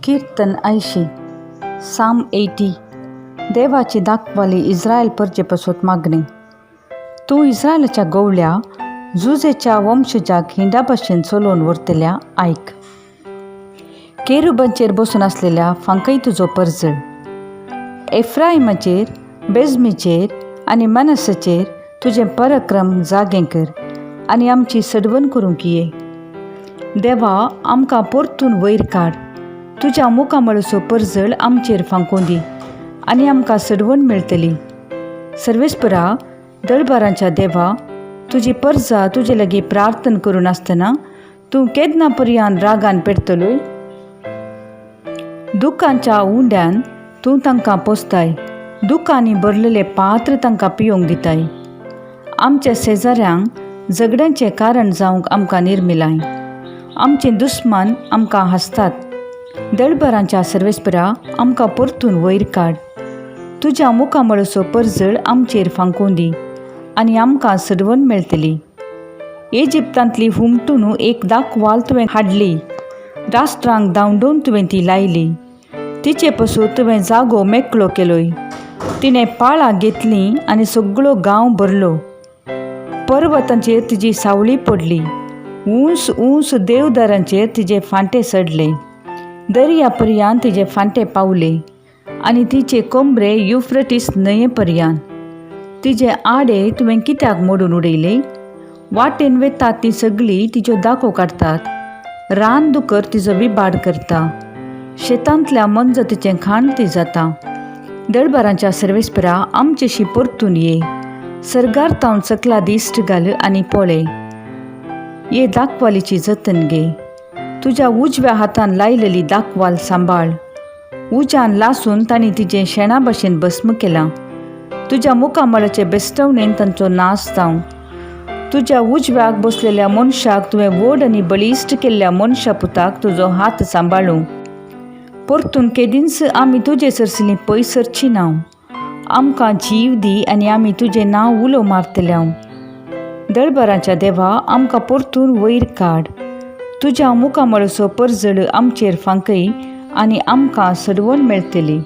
किर्तन 80, साम 80. देवाची दाखवाली इस्रायल परजे पसत मागणें. तूं इस्रायलाच्या गोवल्या जुजेच्या वंशजाक हिंडा भशेन चलोवन व्हरतल्या आयक. केरुबांचेर बसून आसलेल्या फांकय तुजो परजळ. एफ्रायमाचेर, बेजमीचेर आनी मनसाचेर तुजें पराक्रम जागें कर आनी आमची सडवण करूंक ये. देवा, आमकां परतून वयर काड. तुज्या मुखामळचो परजळ आमचेर फांकोवन दी आनी आमकां सडवण मेळटली. सर्वेस्परा, दळबारांच्या देवा, तुजी परजा तुजे लागीं प्रार्थना करून आसतना तूं केन्ना पर्यान रागान पेटतलोय? दुखांच्या उंड्यान तूं तांकां पोसताय, दुखांनी भरलेलें पात्र तांकां पियोंक दिताय. आमच्या शेजाऱ्यांक झगड्यांचें कारण जावंक आमकां निर्मिलाय. आमचे दुस्मान आमकां हांसतात. दळबरांच्या सर्वेस्परा, आमकां परतून वयर काड. तुज्या मुखामळचो परजळ आमचेर फांकोवन दी आनी आमकां सडवण मेळटली. इजिप्तांतली हुमटून एक दाखवाल तुवें हाडली. राष्ट्रांक धांवडोवन तुवें ती लायली. तिचे पसून तुवें जागो मेकळो केलोय. तिणें पाळां घेतलीं आनी सगळो गांव भरलो. पर्वतांचेर तिजी सावळी पडली. ऊंच ऊंच देवदारांचेर तिजे फांटे चडले. दर्या पर्यान तिजे फांटे पावले आनी तिचे कोंबरे युफ्रटीस न्हंये पर्यान. तिजे आडे तुवें कित्याक मोडून उडयले? वाटेन वेतात ती सगळीं तिच्यो दाखो काडटात. रान दुकर तिजो विबाड करता. शेतांतल्या मनजतीचें खाण ती जाता. दळबारांच्या सर्वेस्परा, आमचेशी परतून ये. सर्गार तावन सकला दिश्ट घाल आनी पळय. ये दाखवालीची जतन घे. तुज्या उजव्या हातान लायलेली दाखवाल सांबाळ. उज्यान लासून तांणी तिजें शेणा भशेन भस्म केलां. तुज्या मुखामळाचे बेस्टवणेन तांचो नाश जावं. तुज्या उजव्याक बसलेल्या मनशाक, तुवें व्हड आनी बळिश्ट केल्ल्या मनशा पुताक तुजो हात सांबाळूं. परतून केदींच आमी तुजे सरसली पयस सरची ना. आमकां जीव दी आनी आमी तुजें नांव उलो मारतले. दळबरांच्या देवा, आमकां परतून वयर काड. तुज्या मुखामळचो परजळ आमचेर फांकय आनी आमकां सडवण मेळटली.